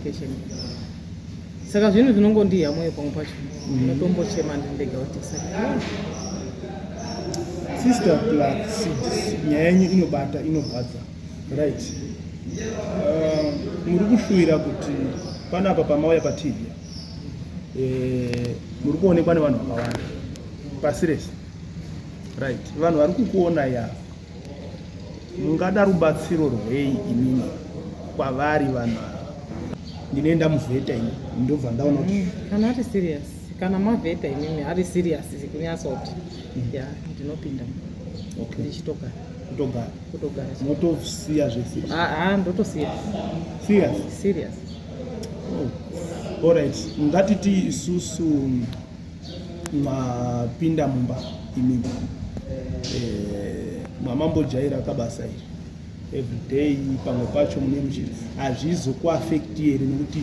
communication. Saka zvinhu zvinongondiya mwoyo pamwe pacho. Ndinotombochema ndiri ndega kuti saka Sister Black Seeds, nyaya yenyu inobata, inorwadza, right? Muri kushuwira kuti panapa pamauya paTV, muri kuonekwa nevanhu vakawanda pasi rese, right? Vanhu vari kukuona ya, mungada rubatsiro rwei imimi kwavari vanhu ava? Ndinoenda muvheta ini, ndobva ndaona kuti Kana ari serious, kana mavheta imimi ari serious kunyatsoti, ya, ndinopinda. Ndichitogara. Kutogara? Kutogara. Motosiya zvese? Ah, ndotosiya. Serious? Serious. Oh. Alright, ngatiti isusu mwapinda mumba imimi, mwamambojaira kabasa iri everyday, pamwe pacho mune muchi hazvizokuaffecti here, nekuti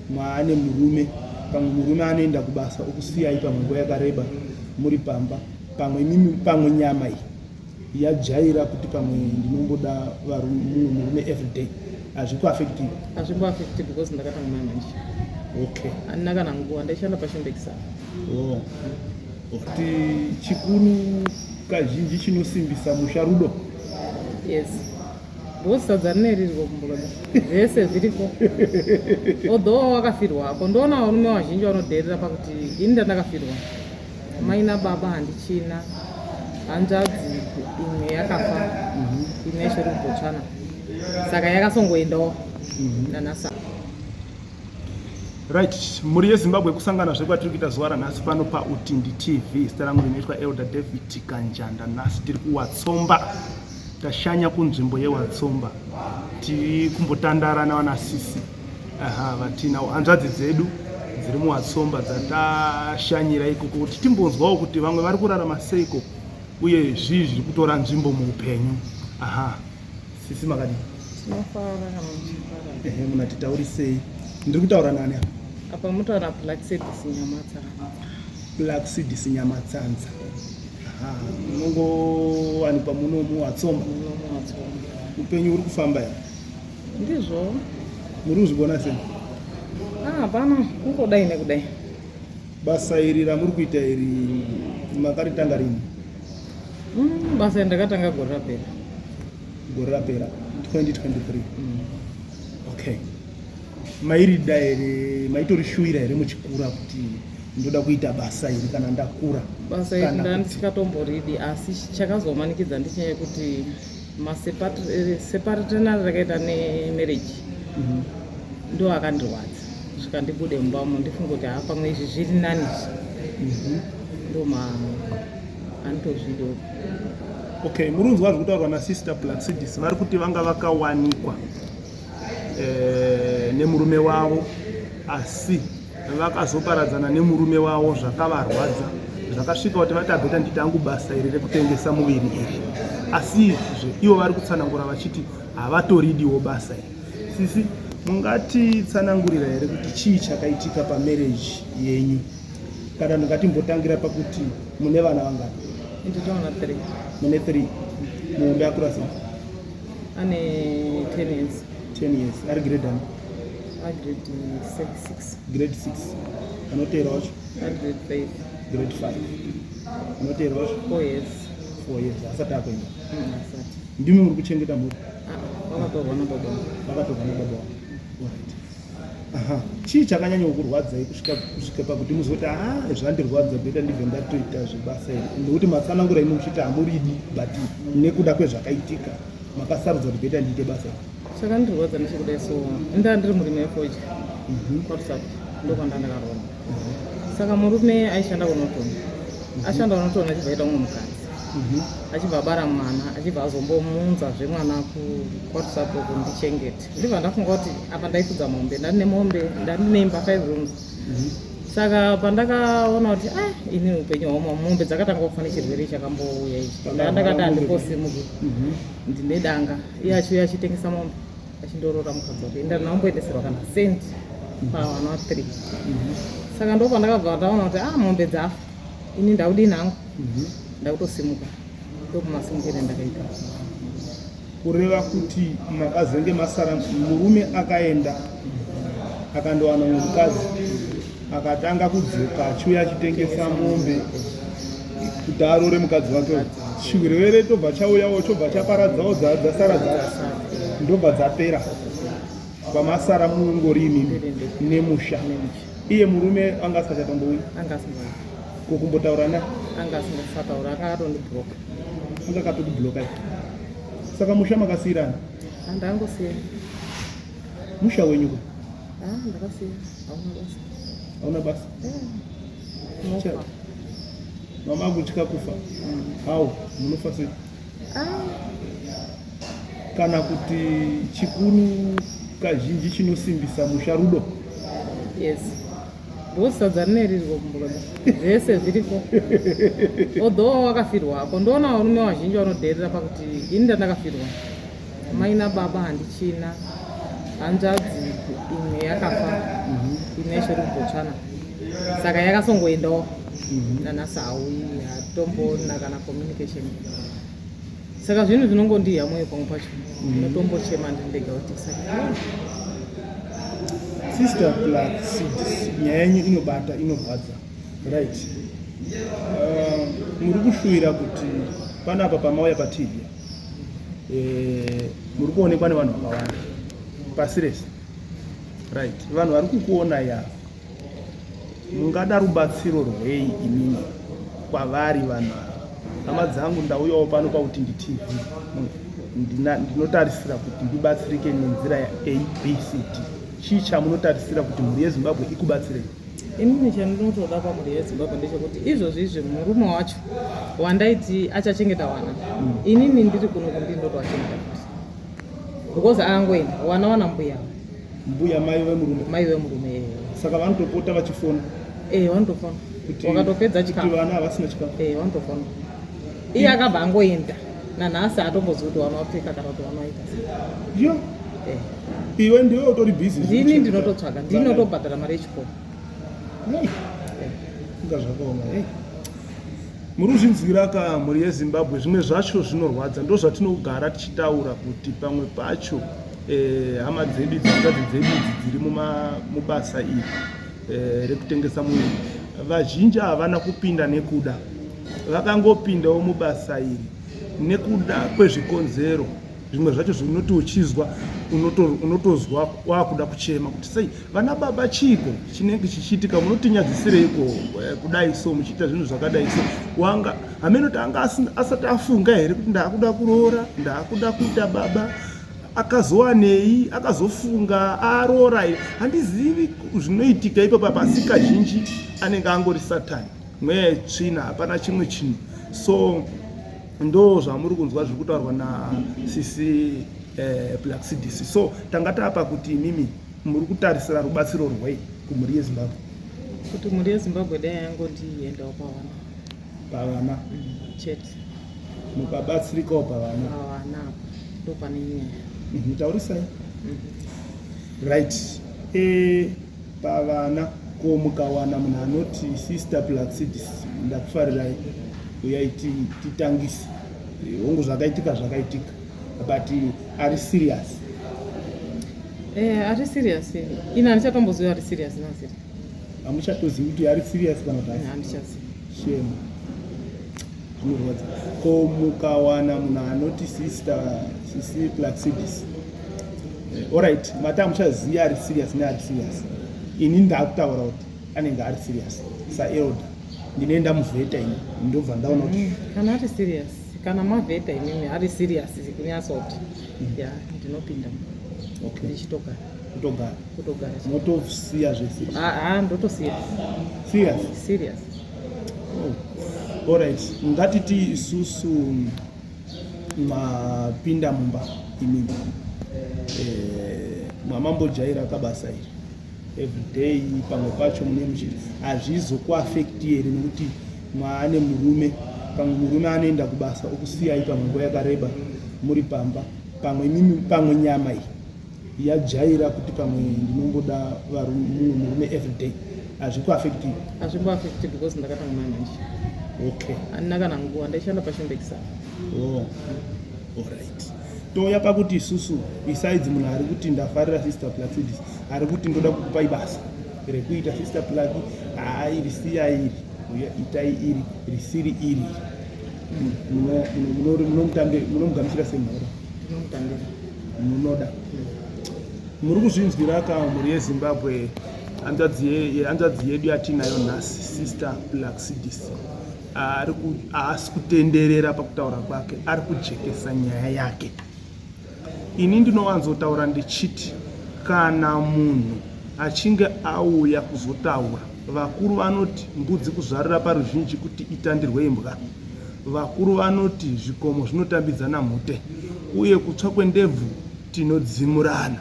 mwaane murume, pamwe murume anoenda kubasa okusiyai pamwe nguva yakareba muri pamba, pamwe imimi, pamwe nyama iyi yajaira kuti pamwe ndinomboda mumwe murume everyday, hazvikuaffecti? Hazvimboaffecti because ndakatanga mai manje. Handina kana nguva, ndaishanda pashembekisa. Oh. Kuti chikuru kazhinji chinosimbisa musha rudo. Yes, because sadza rine ririko kumbuka, zvese zviriko, although wakafirwa ako. Ndoona varume vazhinji vanodherera pakuti ini ndandakafirwa mai nababa, handichina hanzvadzi, imwe yakafa, imwe yacho iri kuBotswana, saka yakasongoendawo nanasa. Right, mhuri yeZimbabwe, kusangana zvekwatiri kuita zuva ranhasi pano paUtindi TV. Zita rangu rinoitwa Elder David Kanjanda. Nhasi tiri kuWatsomba, tashanya kunzvimbo yeWatsomba, tiri kumbotandara navanasisi, aha, vatina hanzvadzi dzedu dziri muWatsomba dzatashanyira ikoko kuti timbonzwawo kuti vamwe vari kurarama seiko uye zvii zviri kutora nzvimbo muupenyu. Aha, sisi, makadii? Tinofara kana muchifara. Ehe, munatitaurisei? Ndiri kutaura nani apa? Apa mutaura Black Service Nyamatsanza. Black Seeds Nyamatsanza. Aha, munongowanikwa muno muWatsomba? Muno muWatsomba. Upenyu huri kufamba here? Ndizvo. Muri kuzvigona sei? Ah, hapana, kungodai nekudai. Basa iri ramuri kuita iri makaritanga rini? Basa iri ndakatanga gore rapera. Gore rapera, 2023? Okay, mairida here, maitorishuwira here muchikura kuti ndoda kuita basa iri kana ndakura? Basa iri ndandisingatomboridi, asi chakazomanikidza ndichinyaya yekuti maseparatana rakaita nemarriage ndo akandirwadza kusvika ndibude mubamo, ndifunge kuti ha, pamwe izvi zviri nani izvi. Ndo ma handitozvidiwo. Okay, murunzwa zviri kutaurwa nasister Plaxidis, vari kuti vanga vakawanikwa nemurume wavo, asi vakazoparadzana nemurume wavo, zvakavarwadza, zvakasvika kuti vati abheta nditi hangu basa iri rekutengesa muviri iri. Asi zve ivo vari kutsanangura vachiti havatoridiwo basa iri. Sisi, mungatitsanangurira here kuti chii chakaitika pamarriage yenyu? Kana ndingatimbotangira pakuti mune vana vangani? Ndinoona three. Mune three. Muhombe akura sei? Ane 10 years. 10 years, ari grade ani? Agrade 6. Grade 6. Anoteera wacho? Ari grade 5. Grade 5. Anoteera wacho? 4 years. 4 years, asati akuenda? Asati. Ndimi muri kuchengeta mhuri? Ah, vakatorwa nababa vangu. Vakatorwa nababa vangu. Alright. Aha, chii chakanyanya kukurwadzai kusvika pakuti muzoti, "Ah, zvandirwadza, better ndibve ndatoita zvebasa iri"? Nekuti matsanangura imi muchiti hamuridi, but nekuda kwezvakaitika makasarudza kuti better ndiite basa iri. Chakandirwadza ndechekudai, so ndaa ndiri murimi wefodya kwaRusape, ndokwanda ndakaroora. Saka murume aishanda kuNorton, ashanda kuNorton achibva aita umwe mukadzi, achibva abara mwana, achibva azombomunzazve mwana kwaRusape uko ndichengete. Ndibva ndafunga kuti apa ndaifudza mombe, ndandine mombe, ndandine imba, five rooms. Saka pandakaona kuti, ah, ini upenyu hwaoma, mombe dzakatanga kufa nechirwere chakambouya ichi, ndakati handingosimuki, ndine danga. Iye achiuya achitengesa mombe achindorora mukadzi wake, enda ndinamboendeserwa kana sendi pavana wa three. Saka ndo pandakabva ndaona kuti, ah, mombe dzafa, ini ndaudini hangu, ndakutosimuka, ndokumasimukire ndakaita. Kureva kuti makazenge masara, murume akaenda. Akandowana mumwe mukadzi akatanga kudzoka achiuya achitengesa mombe kuti aroore mukadzi wake. Chirwere tobva chauyawo, chobva chaparadzawo dzasara dzacho, ndobva dzapera. Pamasara mungori imimi nemusha. Iye murume anga asingachatombouyi? Anga asingauyi. Ko kumbotaura naye? Anga asingachataura, anga akatondibloka. Anga akatokubloka. Saka musha makasiyirana? Andangosiya. Musha wenyu ko? Ah, ndakasiya, hauna basa. Hauna basa? Unofa. Mama akutya kufa? How munofa sei? Ah. Kana kuti chikuru kazhinji chinosimbisa musha rudo? Yes, because sadza rine ririko kumbuka, zvese zviriko. Although wakafirwa ako, ndoona varume vazhinji vanodherera pakuti ini ndandakafirwa mai nababa, handichina hanzvadzi. Imwe yakafa, imwe yacho iri kuBotswana, saka yakasongoendawo. Nanhasi hauyi, hatombona kana communication. Saka zvinhu zvinongondiya mwoyo pamwe pacho, ndinotombochema ndiri ndega kuti saka Sister Black Seeds, nyaya yenyu inobata, inorwadza, right? Muri kushuvira kuti panapa pamauya paTV, muri kuonekwa nevanhu vakawanda pasi rese, right? Vanhu vari kukuona ya, mungada rubatsiro rwei imimi kwavari vanhu ava? Hama dzangu, ndauyawo pano paUtindi TV, ndinotarisira kuti ndibatsirike nenzira yaABCD. Chii chamunotarisira kuti mhuri yeZimbabwe ikubatsirei? Inini chandinotoda pamhuri yeZimbabwe ndechekuti izvozvi izvi murume wacho wandaiti achachengeta wana, inini ndiri kuno kundi ndotowachengeta futi, because angoenda wana wana mbuya. Mbuya mai vemurume? Mai vemurume. Saka vanotopota vachifona? Eh, vanotofona. Wakatopedza kuti chikafu, vana havasina chikafu. Eh, vanotofona. Iye akabva angoenda, nanhasi atombozivi kuti wana wapfeka kana kuti wana waita sei. Yo. Eh. Iwe ndiwe utori busy. Ndini ndinototsvaga, ndini ndinotobhadhara mari yechikoro. Hey. Inga zvakaoma. Hey. Muri kuzvinzwira ka, mhuri yeZimbabwe? Zvimwe zvacho zvinorwadza. Ndo zvatinogara tichitaura kuti pamwe pacho hama dzedu idzi, hanzvadzi dzedu idzi dziri mubasa iri rekutengesa muviri, vazhinji havana kupinda nekuda, vakangopindawo mubasa iri nekuda kwezvikonzero. Zvimwe zvacho zvinoti uchizwa unotozwa wakuda kuchema kuti sei vana baba, chiiko chinenge chichiitika, munotinyadzisireiko kudai so, muchiita zvinhu zvakadai so? Wanga hamene kuti anga asati afunga here kuti ndaakuda kuroora, ndaakuda kuita baba? Akazowanei, akazofunga aroora here? Handizivi zvinoitika ipapo. Pasi kazhinji anenge angori Satani, mweya yetsvina, hapana chimwe chinhu. So ndo zvamuri kunzwa zviri kutaurwa nasisi Black CDC. So tanga tapa kuti imimi muri kutarisira rubatsiro rwei kumhuri yeZimbabwe? Kuti mhuri yeZimbabwe dai yangondiendawo pavana. Pavana. Chete. Mukabatsirikawo pavana. Pavana apo ndo pane nyaya. Taurisai. Right, pavana. Ko mukawana munhu anoti, "Sister Plaxidis, ndakufarirai, uyai titangise, hongu zvakaitika zvakaitika," but ari serious? Eh, ari serious, ini handichatomboziva ari serious nasiri. Hamuchatozivi kuti ari serious kana kuti haasi? Handichazivi. Shame, zvinorwadza. Ko mukawana munhu anoti, "Sister, sisi Plaxidis," alright, mati hamuchazivi ari serious neari serious. Ini ndakutaura kuti anenge ari serious saelder, ndinoenda muvheta ini, ndobva ndaona kuti Kana ari serious, kana mavheta imimi ari serious kunyatsoti, ya, ndinopinda. Ndichitogara. Kutogara? Kutogara. Motosiya zvese? Ah, ndotosiya. Serious? Serious. Oh. Alright, ngatiti isusu mapinda mumba imimi, mwamambojaira kabasa iri everyday, pamwe pacho mune muchi hazvizokuafekti here nekuti mwaane murume? Pamwe murume anoenda kubasa okusiyai pamwe nguva yakareba muri pamba, pamwe imimi, pamwe nyama iyi yajaira kuti pamwe ndinomboda mumwe murume everyday, hazvikuafekti? Hazvimboafekti because ndakatanga naye manje. Handina kana nguva, ndaishanda paShombekisa. Oh. Alright. Touya pakuti isusu besides munhu ari kuti ndafarira Sister Plaxedes, ari kuti ndoda kukupai basa rekuita Sister Plaki, haa iri siyai iri, uye itai iri risiri iri. Munomugamuchira sei munhu? Ndinomutambira. Munoda. Muri kuzvinzwira ka mhuri yeZimbabwe, hanzvadzi yedu yatinayo nhasi, Sister Plaxedes, haasi kutenderera pakutaura kwake, ari kujekesa nyaya yake. Ini ndinowanzotaura ndichiti kana munhu achinge auya kuzotaura, vakuru vanoti mbudzi kuzvarira paruzhinji kuti itandirwe imbwa. Vakuru vanoti zvikomo zvinotambidzana mhute, uye kutsva kwendebvu tinodzimurana.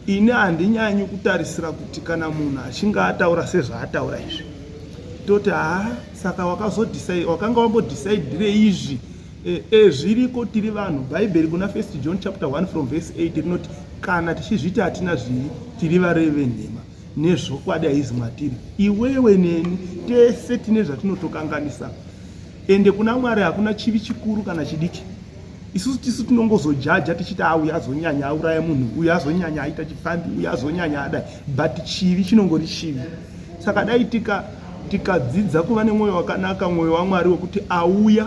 Ini handinyanyi kutarisira kuti kana munhu achinge ataura sezvaataura izvi toti haa saka wakazodecide, wakanga wambodecidirei izvi? Zviriko, tiri vanhu. Bhaibheri kuna 1 John chapter 1 from verse 8 rinoti kana tichizviti hatina zvivi tiri varevi venhema, nezvokwadi haizi mwatiri. Iwewe neni tese tine zvatinotokanganisa, ende kuna Mwari hakuna chivi chikuru kana chidiki. Isusu tisu tinongozojaja tichiti a uyu azonyanya auraya munhu, uyu azonyanya aita chifambi, uyu azonyanya adai, but chivi chinongori chivi. Saka dai tikadzidza kuva nemwoyo wakanaka, mwoyo waMwari wekuti auya.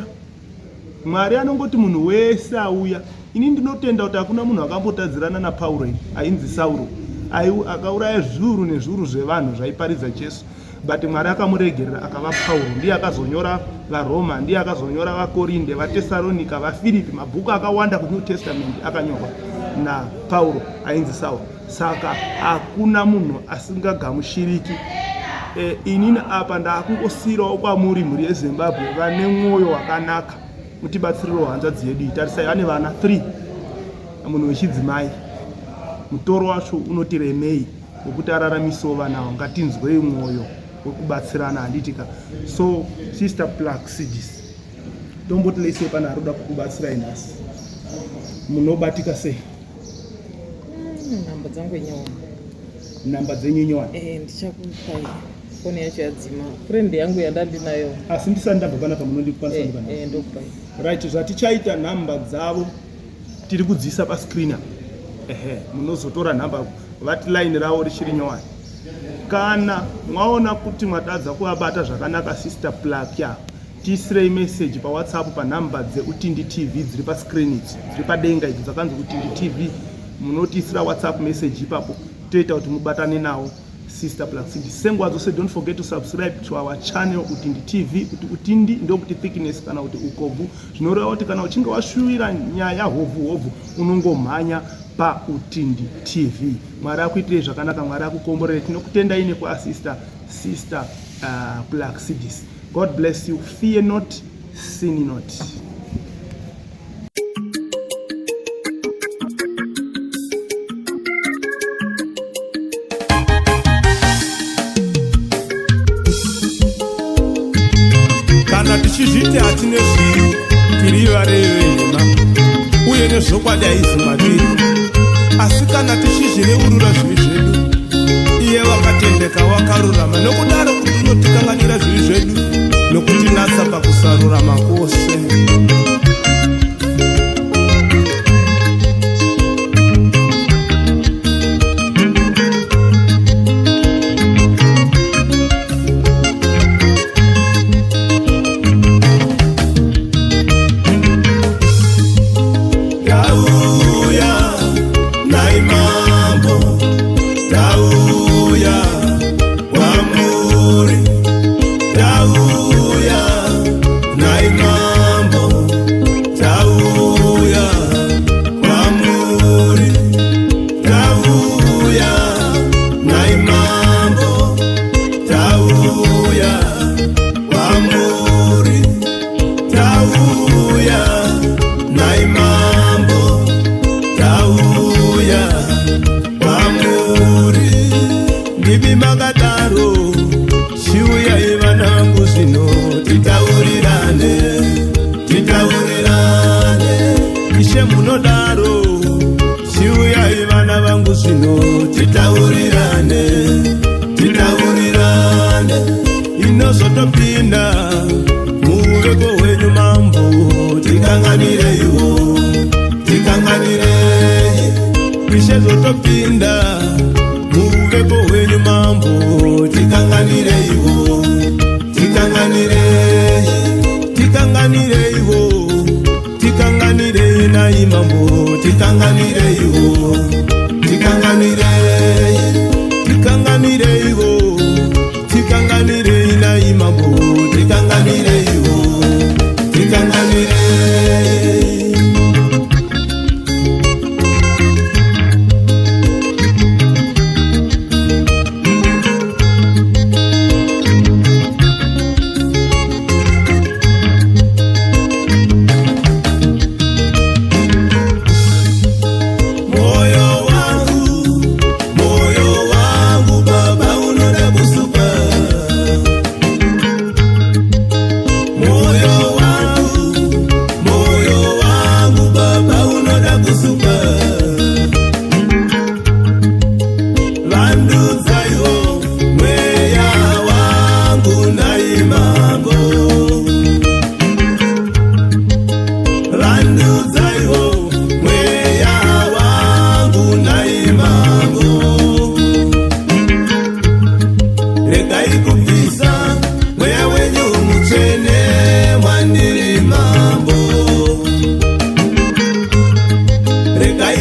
Mwari anongoti munhu wese auya. Ini ndinotenda kuti hakuna munhu akambotadzirana naPauro ini ainzi Sauro, akauraya zviuru nezviuru zvevanhu zvaiparidza Jesu, but Mwari akamuregerera akava Pauro. Ndiye akazonyora vaRoma, ndiye akazonyora vaKorinde, vaTesaronika, vaFiripi, mabhuku akawanda kuNew Testament akanyorwa naPauro ainzi Sauro. Saka hakuna munhu asingagamushiriki. Inini apa ndakungosiyirawo kwamuri mhuri yeZimbabwe vane mwoyo wakanaka, mutibatsirirewo hanzvadzi yedu iyi. Tarisai, vane vana 3, munhu wechidzimai, mutoro wacho unoti remei wekuti araramisewo vana avo. Ngatinzwei mwoyo wekubatsirana, handiti ka? So Sister Plaxedes, tomboti lese pane ari kuda kukubatsirai nhasi, munobatika sei? Nhamba dzangu inyowani. Nhamba dzenyu inyowani? Ndichakupai, foni yacho yadzima, friend yangu yandandinayo. Asi ndisati ndabva panapa munondikwanisa ndipa? Ndokupai. Right, zvatichaita, nhamba dzavo tiri kudziisa pascreen apa. Ehe, munozotora nhamba vati line ravo richiri nyowani. Kana mwaona kuti mwatadza kuvabata zvakanaka Sister Plakia, tiisirei message paWhatsApp panhamba dzeUtindi TV dziri pascreen idzi, dziri padenga idzi dzakanzi Utindi TV. Munotiisira WhatsApp message ipapo, toita kuti mubatane nawo Sister Plaxedes. Senguva dzose, don't forget to subscribe to our channel Utindi TV. Kuti Utindi ndokuti thickness kana kuti ukobvu, zvinoreva kuti kana uchinge washuwira nyaya hovhu hovhu unongomhanya paUtindi TV. Mwari akuitirei zvakanaka, Mwari akukomborere. Tinokutendai nekuasista Sister Plaxedes. God bless you. Fear not, sin not. Kana tichizviti hatine zvivi, tiri varevi venhema, uye nezvokwadi haizi matiri. Asi kana tichizvireurura zvivi zvedu, iye wakatendeka wakarurama, nokudaro kuti unotikanganira zvivi zvedu nokutinatsa pakusarurama kwose. Tauya nai Mambo, tauya kwamuri, tauya nai Mambo, tauya kwamuri, tauya nai Mambo, tauya kwamuri, tauya nai Mambo, tauya kwamuri. Ndimi makadaro, chiuyai vana vangu zvino, titaurirane, titaurirane. Ishe munodaro, chiuyai vana vangu zvino, titaurirane, titaurirane. Inozotopinda muuveko hwenyu Mambo, tikanganireiwo, tikanganireiwo. Sezvo topinda muvepo hwenyu Mambo, tikanganireiwo, tikanganirei, tikanganireiwo, tikanganirei nai Mambo, tikanganireiwo, tikanganirei, tikanganireiwo, tikanganirei nai Mambo, tikanganireiwo, tikanganirei. Moyo wangu, moyo wangu Baba unoda kusuka. Moyo wangu, moyo wangu Baba unoda kusuka. Vandudzaiwo mweya wangu nai Mambo, vandudzaiwo mweya wangu nai Mambo. Regai kubvisa mweya wenyu mutsvene mwandiri Mambo. Regai.